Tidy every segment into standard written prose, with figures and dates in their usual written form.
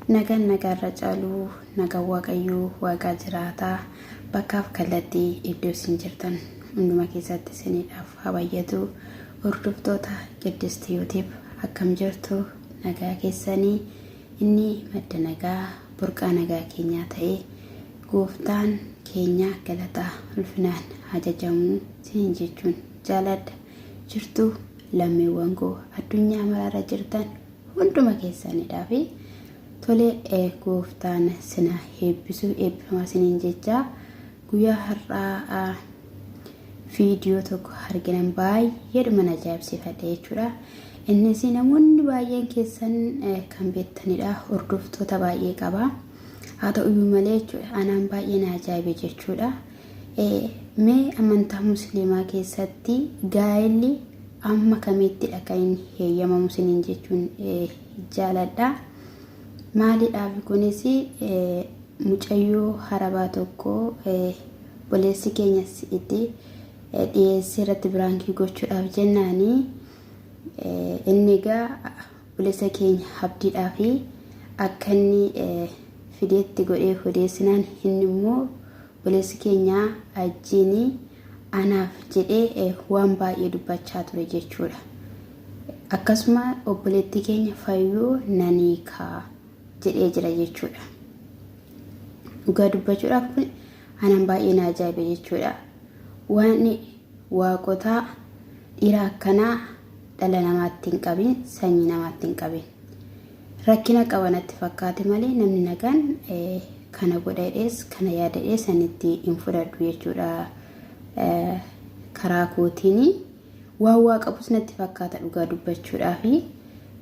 Nagaan nagaarra caalu nagaan Waaqayyoo waaqaa jiraataa bakkaaf kallattii iddoo isin jirtan hunduma keessatti isiniidhaaf haa baay'atu. Hordoftoota Qiddist YouTube akkam jirtu nagaa keessanii inni madda nagaa burqaa nagaa keenyaa ta'e gooftaan keenya galataa ulfinaan haa jajamuu isiniin jechuun jaaladha. Jirtu lammiiwwan koo addunyaa maraarra jirtan hunduma keessanidhaa fi tole gooftaan sina eebbisuu eebbifamaa siniin jechaa guyyaa har'aa viidiyoo tokko arginan baay'eedhuma na ajaa'ibsiifadhe jechuudha. Innis namoonni baay'een keessan kan beektanidha hordoftoota baay'ee qaba. Haa ta'uyyuu malee jechuudha anaan baay'ee na ajaa'ibe jechuudha. Mee amantaa musliimaa keessatti gaa'elli amma kamiittidha kan inni heeyyamamu isiniin jechuun jaaladha. Maalidhaaf kunis mucayyoo harabaa tokko obboleessi keenya itti dhiyeessee irratti biraankii gochuudhaaf jennaani inni egaa obboleessa keenya abdiidhaa fi akka inni fideetti godhee odeessinaan inni immoo obboleessi keenya ajjiini anaaf jedhee waan baay'ee dubbachaa ture jechuudha. Akkasuma obboleettii keenya fayyoo naniikaa jedhee jira jechuudha. Dhugaa dubbachuudhaaf kun anaan baay'ee na ajaa'ibe jechuudha. Waan waaqotaa dhiira akkanaa dhala namaatti hin qabin sanyii namaatti hin qabin. Rakkina qaba natti fakkaate malee namni nagaan kana godha jedhees kana yaada jedhees ani itti hin fudhadhu jechuudha. Karaa kootiin waan waa qabus natti fakkaata dhugaa dubbachuudhaafi.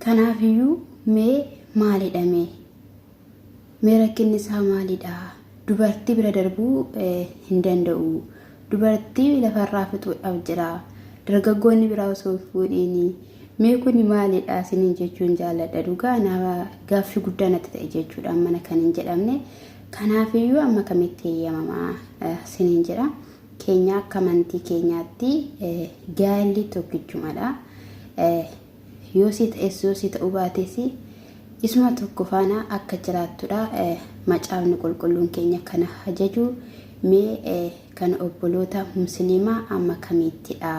Kanaafiyyuu mee maalidha mee? Mee rakkinni isaa maalidha? Dubartii bira darbuu hin danda'u. Dubartii lafarraa fixuudhaaf jira. Dargaggoonni biraa osoo hin fuudhiini. Mee kuni maalidha isiniin jechuun jaalladha. Dhugaa nama gaaffii guddaa natti ta'e jechuudha mana kan hin jedhamne. Kanaafiyyuu amma kamitti eeyyamamaa isiniin jedha. Keenya akka amantii keenyaatti gaa'elli tokkichumadha. Yoo sii ta'es yoo sii ta'uu baates isuma tokko faana akka jiraattudha macaafni qulqulluun keenya kana ajaju mee kan obboloota musliimaa amma kamiittidha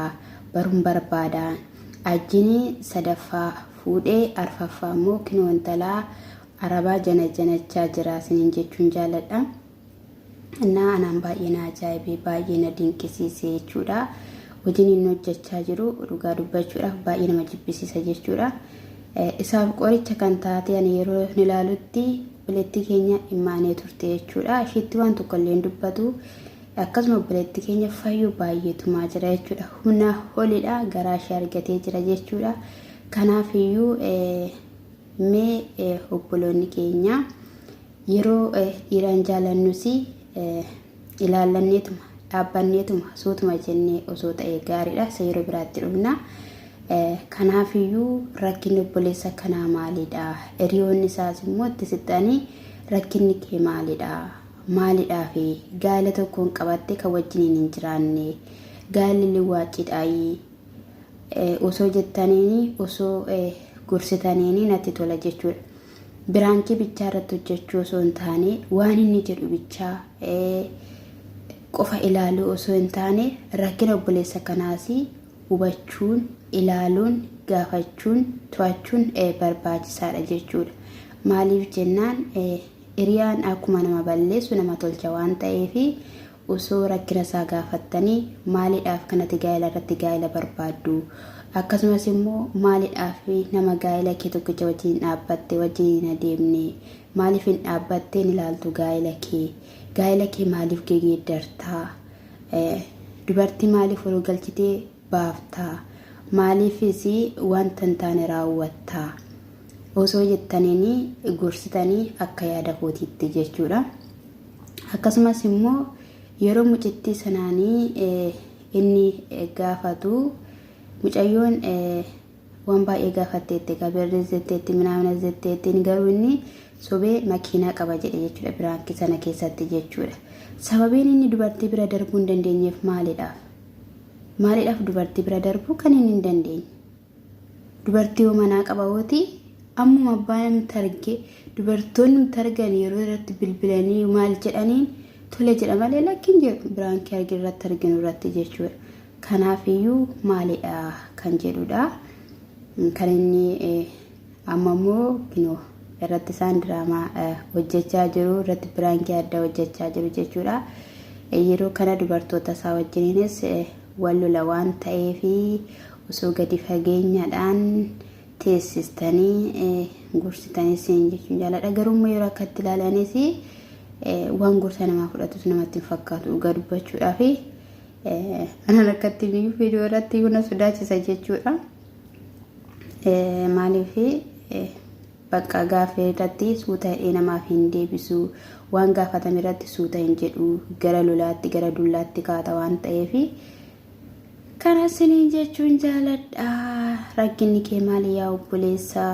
baruun barbaada ajjini sadaffaa fuudhee arfaffaa immoo kinoo intalaa arabaa janajanachaa jira isiniin jechuun jaaladha. Innaa anaan baay'ee na ajaa'ibe baay'ee na dinqisiise jechuudha. Hojiin inni hojjechaa jiru dhugaa dubbachuudhaaf baay'ee nama jibbisiisa jechuudha. Isaaf qoricha kan taate ani yeroo hin ilaalutti obboleettii keenya immaanee turte jechuudha. Ishiitti waan tokko illee hin dubbatu. Akkasuma obboleettii keenya fayyuu baay'ee tumaa jira jechuudha. Humna olidha garaa ishee argatee jira jechuudha. Kanaaf iyyuu mee obboloonni keenya Yeroo dhiiraan jaalannus ilaallanneetuma dhaabbanneetuma suutuma jennee osoo ta'e gaariidha. Isa yeroo biraatti dhufna. Kanaafiyyuu rakkinni obboleessa kanaa maalidha? Hiriyoonni isaas immoo itti siqxanii rakkinni kee maalidha? Maalidhaaf gaa'ela tokkoon qabattee kan wajjiniin hin jiraanne? Gaa'elli liwaacidhaayii? Osoo jettaniini osoo gorsitaniini natti tola jechuudha. Biraankii bichaa irratti hojjechuu osoo hin taane waan inni jedhu bichaa qofa ilaaluu osoo hin taane rakkina obboleessa kanaas hubachuun, ilaaluun, gaafachuun, to'achuun barbaachisaadha jechuudha. Maaliif jennaan hiriyaan akkuma nama balleessu nama tolcha waan ta'eef Osoo rakkina isaa gaafattanii maalidhaaf kanati gaa'ela irratti gaa'ela barbaaddu? Akkasumas immoo maalidhaaf nama gaa'ela kee tokkicha wajjin hin dhaabbatte wajjin hin adeemne? Maaliif hin dhaabbattee hin ilaaltu gaa'ela kee? Gaa'ela kee maaliif gegeeddarta? Dubartii maaliif ol galchitee baafta? Maaliifis wanta hin taane raawwatta? Osoo jettaniini gorsitanii akka yaada kootiitti jechuudha. Akkasumas immoo yeroo mucittii sanaanii inni gaafatu mucayyoon waan baay'ee gaafatteetti egaa birris jetteetti minaaminas jetteetti garuu inni sobee makiinaa qaba jedhe jechuudha biraankii sana keessatti jechuudha. Sababiin inni dubartii bira darbuu hin dandeenyeef maalidhaaf? Maalidhaaf dubartii bira darbuu kan inni hin dandeenye? Dubartii hoo manaa qaba hooti Ammuma abbaa namti arge dubartoonni nuti argan yeroo irratti bilbilanii maal jedhaniin tole jedha malee lakki hin jedhu biraankii argi irratti arginu irratti jechuudha. Kanaafiyyuu maalidha kan jedhudha. Kan inni amma immoo kinoo irratti isaan diraamaa hojjechaa jiru irratti biraankii addaa hojjechaa jiru jechuudha. Yeroo kana dubartoota isaa wajjiniinis wal lola waan ta'eef osoo gadi fageenyadhaan teessistanii gorsitanii siin jechuun jaaladha. Garuu immoo yeroo akkatti ilaalanis waan gorsa namaa fudhatus namatti hin fakkaatu dhugaa dubbachuudhaaf. Anan akkatti viidiyoo irratti na sodaachisa jechuudha. Maaliif bakka gaaffii irratti suuta hidhee namaaf hin deebisu waan gaafatame irratti suuta hin jedhu gara lolaatti gara dullaatti kaata waan ta'eef kana isiniin jechuun jaaladha. Rakkinni kee maali yaa obboleessa?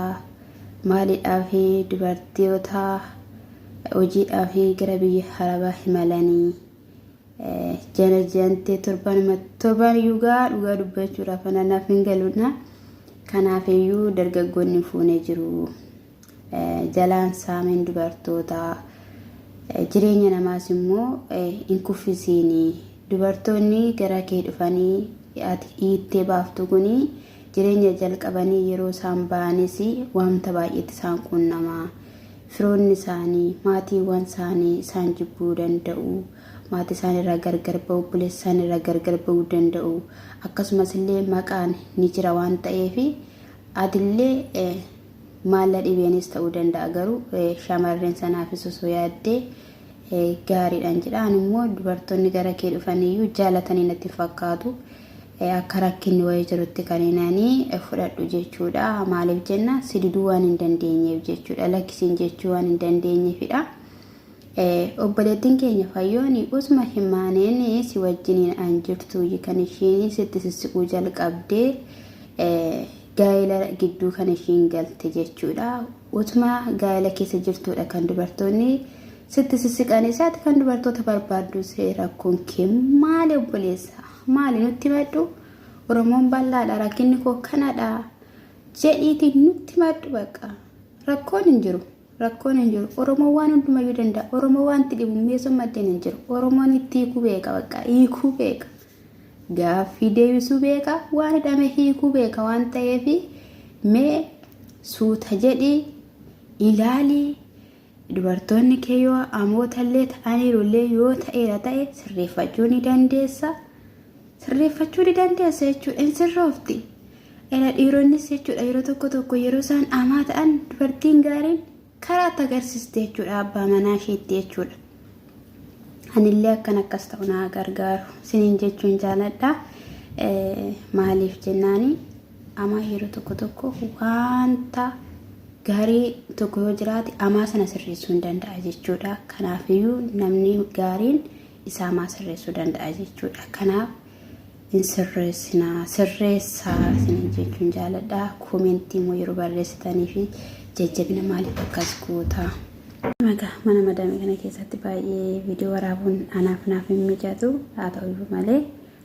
Maalidhaaf dubartoota hojiidhaaf gara biyya arabaa imalanii jana jantee torban torban iyyuu gaa dhugaa dubbachuudhaaf ana naaf hin galuna. Kanaaf iyyuu dargaggoonni fuunee jiru. Jalaan saameen dubartoota jireenya namaas immoo hin kuffisiini. Dubartoonni gara kee dhufanii ati hiittee baaftu kuni jireenya jalqabanii yeroo isaan ba'anis wanta baay'eetti isaan quunnama. Firoonni isaanii, maatiiwwan isaanii isaan jibbuu danda'u. Maatii isaanii irraa gargar ba'uu, obboleessa isaanii irraa gargar ba'uu danda'u. Akkasumas illee maqaan ni jira waan ta'eef atillee maalla dhibeenis ta'uu danda'a garuu shamarreen sanaafis osoo yaaddee gaariidhaan jedha. Ani immoo dubartoonni gara kee dhufaniyyuu jaalatanii natti fakkaatu. Akka rakkinni wayii jirutti kan inni fudhadhu jechuudha. Maaliif jenna si diduu waan hin dandeenyeef jechuudha. Lakkisiin jechuu waan hin dandeenyeefidha. Obboleettiin keenya fayyoon usuma himaaneen si wajjiniin an jirtu kan ishiin sitti sissiquu jalqabdee gaa'ela gidduu kan ishiin galte jechuudha. Utuma gaa'ela keessa jirtudha kan dubartoonni sitti sissiqan isaati kan dubartoota barbaaddu rakkoon kee maali obboleessa maali nutti himadhu Oromoon bal'aadha rakkinni koo kanadha jedhiitii nutti himadhu bakka rakkoon hin jiru. Rakkoon hin jiru. Oromoon waan hundumayyuu danda'a. Oromoo wanti dhibu meesoo maddeen hin jiru. Oromoon itti hiikuu beeka bakka hiikuu beeka. Gaaffii deebisuu beeka waan hidhame hiikuu beeka waan ta'eef mee suuta jedhi ilaali dubartoonni kee yoo amootallee ta'aniirullee yoo ta'eera ta'e sirreeffachuu ni dandeessa. Sirreeffachuu ni dandeessa jechuudha hin sirroofti. Ela dhiironnis jechuudha yeroo tokko tokko yeroo isaan amaa ta'an dubartiin gaariin karaa itti agarsiisti jechuudha abbaa manaa isheetti jechuudha. Anillee akkan akkas ta'u naa gargaaru siniin jechuun jaaladha. Maaliif jennaani amaa yeroo tokko tokko wanta gaarii tokko yoo jiraate amaa sana sirreessuu hin danda'a jechuudha. Kanaafiyyuu namni gaariin isa amaa sirreessuu danda'a jechuudha. Kanaaf hin sirreessinaa sirreessaa isiniin jechuun jaaladha. Koomentii immoo yeroo barreessitanii fi jajjabina maaliif akkas goota? Maga mana madaamii kana keessatti baay'ee viidiyoo waraabuun anaaf naaf hin mijatu haa ta'uyyuu malee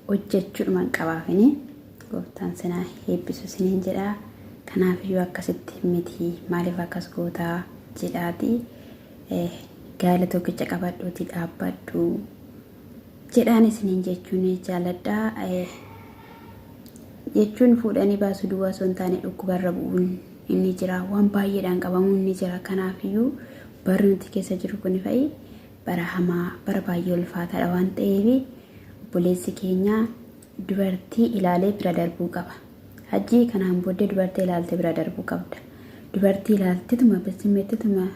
hojjechuudhuman qabaafini gooftaan sinaa eebbisu isiniin jedha. Kanaafiyyuu akkasitti miti maaliif akkas gootaa jedhaati gaala tokkicha qabadhuuti dhaabbadhu. Jedhaan isiniin jechuun jaaladha. Jechuun fuudhanii baasuu duwwaa osoo hin taane dhukkubarra bu'uun inni jira. Waan baay'eedhaan qabamuun ni jira. Kanaafiyyuu barri nuti keessa jiru kun fa'i bara hamaa bara baay'ee ulfaataadha waan ta'eef obboleessi keenya dubartii ilaalee bira darbuu qaba. Hajjii kanaan booddee dubartii ilaalte bira darbuu qabda. Dubartii ilaaltituma simmeettituma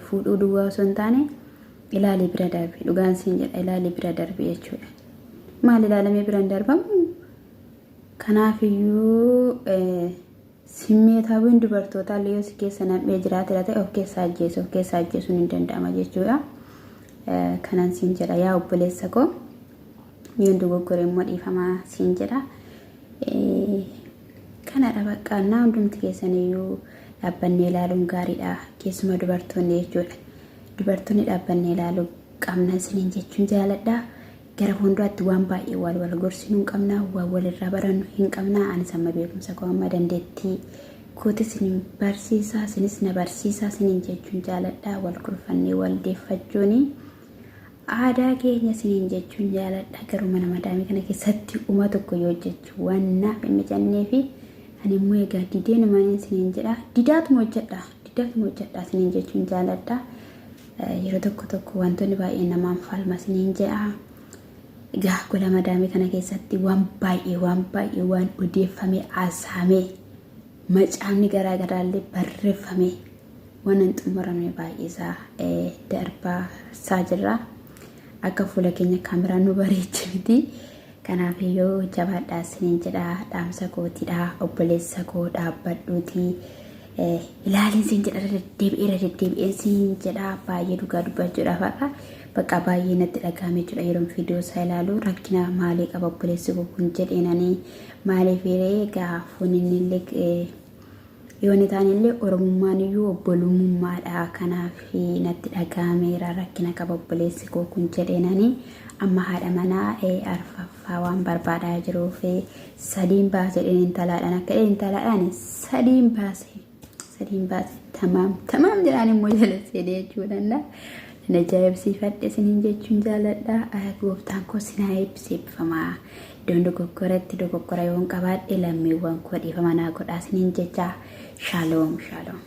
fuudhuu duwwaa osoo hin taane Ilaalii bira darbi dhugaan siin jedha ilaalii bira darbi jechuudha. Maal ilaalamee bira hin darbamu? Kanaafiyyuu simmeetaawwiin dubartootaa illee yoo si keessa nam'ee jiraatera ta'e of keessaa ajjeesu of keessaa ajjeesuun hin danda'ama jechuudha. Kanan siin jedha yaa obboleessa koo yoon dogoggore immoo dhiifamaa siin jedha. Kanadha bakka naa hundumti keessaniyyuu dhaabbannee ilaaluun gaariidha keessuma dubartoonni jechuudha. Dubartoonni dhaabbannee ilaaluu qabna isiniin jechuun jaaladha. Gara fuulduraatti waan baay'ee wal wal gorsinuu hin qabna, waan walirraa barannu hin qabna. Anis amma beekumsa koo amma dandeettii Kooti isin barsiisaa, isinis na barsiisaa isiniin jechuun jaaladha. Wal gorfannee wal deeffachuuni aadaa keenya isiniin jechuun jaaladha. Garuu mana madaamii kana keessatti uma tokko yoo hojjechuu waan naaf hin mijannee fi ani immoo egaa dideenumaan isiniin jedha. Didaatuma hojjedha. Didaatuma hojjedha isiniin jechuun jaaladha. Yeroo tokko tokko wantoonni baay'een namaan falma isiniin jedha. Egaa gola madaamii kana keessatti waan baay'ee waan baay'ee waan odeeffame haasa'ame macaafni garaa garaallee barreeffame waan hin xumuramne baay'ee isaa darbaa isaa jirra. Akka fuula keenya kaameraan nu bareeche miti. Kanaaf iyyuu jabaadhaa isiniin jedha dhaamsa kootiidha obboleessa koo dhaabbadhuutii ilaaliin siin jedha irra deddeebi'ee irra deddeebi'een siin jedha baay'ee dhugaa dubbachuudhaaf har'a bakka baay'ee natti dhaga'ame jechuudha yeroon viidiyoo isaa ilaalu rakkina maalii qaba obboleessi koo kun jedheenanii maaliif hiree egaa fuuninni illee yoo inni ta'an illee oromummaan iyyuu obbolummaadha kanaaf natti dhaga'ameera rakkina qaba obboleessi koo kun jedheenanii amma haadha manaa arfaffaa waan barbaadaa jiruuf sadiin baase jedheen intalaadhaan akka jedheen intalaadhaan sadiin baase sadiin baase tamaam tamaam jedhaan immoo jala seenee jechuudha na ajaa'ibsiifadhe isiniin jechuun jaaladha gooftaan koo sinaa eebbise eebbifamaa iddoon dogoggoratti dogoggora yoon qabaadhe lammiiwwan koo dhiifama naa godhaa isiniin jecha shaaloom shaaloom.